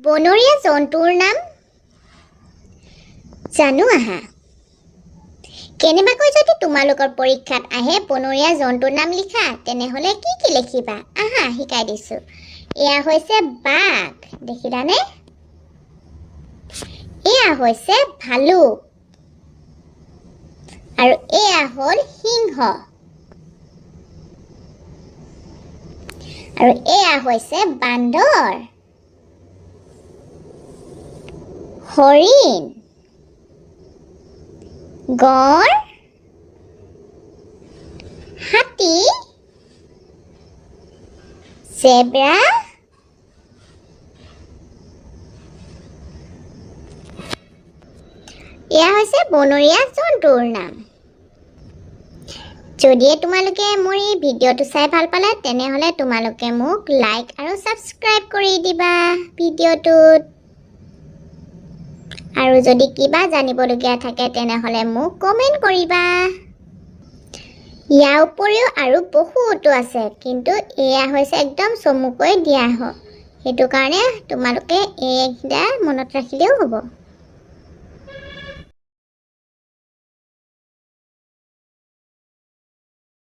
বনৰীয়া জন্তুৰ নাম জানো আহা। কেনেবাকৈ যদি তোমালোকৰ পৰীক্ষাত আহে বনৰীয়া জন্তুৰ নাম লিখা, তেনেহ'লে কি কি লিখিবা? আহা, শিকাই দিছোঁ। এয়া হৈছে বাঘ, দেখিলানে? এয়া হৈছে ভালুক আৰু এয়া হ'ল সিংহ আৰু এয়া হৈছে বান্দৰ, হৰিণ, গঁড়, হাতী, জেব্ৰা, এয়া হৈছে বনৰীয়া জন্তুৰ নাম। যদিহে তোমালোকে মোৰ এই ভিডিঅ'টো চাই ভাল পালা, তেনেহ'লে তোমালোকে মোক লাইক আৰু ছাবস্ক্ৰাইব কৰি দিবা ভিডিঅ'টোত। আৰু যদি কিবা জানিবলগীয়া থাকে, তেনেহ'লে মোক কমেণ্ট কৰিবা। ইয়াৰ উপৰিও আৰু বহুতো আছে, কিন্তু এয়া হৈছে একদম চমুকৈ দিয়া হয়, সেইটো কাৰণে তোমালোকে এইকেইটা মনত ৰাখিলেও হ'ব।